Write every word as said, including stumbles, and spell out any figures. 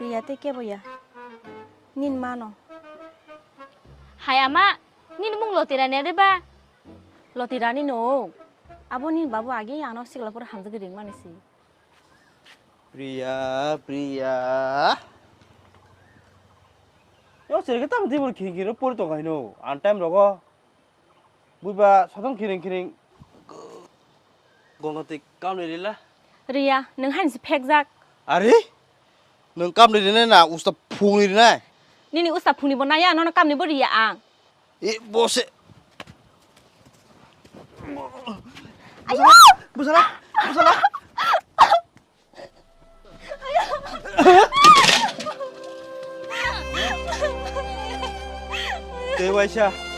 Priya tei kebo ya. Nini mano. Hai ama, nini mung Lotira ne de ba? Lotira ni no. Abo nini babu agi ano sikla pura hamjak ring mani si. Priya, Priya. Yo, sere ke tam tibur khing khing pori tong kaino. An time rogo. Buiba sotong khiring khiring. Gongo twi kamni rila. Riya, nwng hainsi phekjak. Are? Nwng kamni rinai na usta phungni rinai? Nini usta phungni bo naya, nono kamni bo riya ang. E bose. Ayo! Busala, busala. Tei waisa.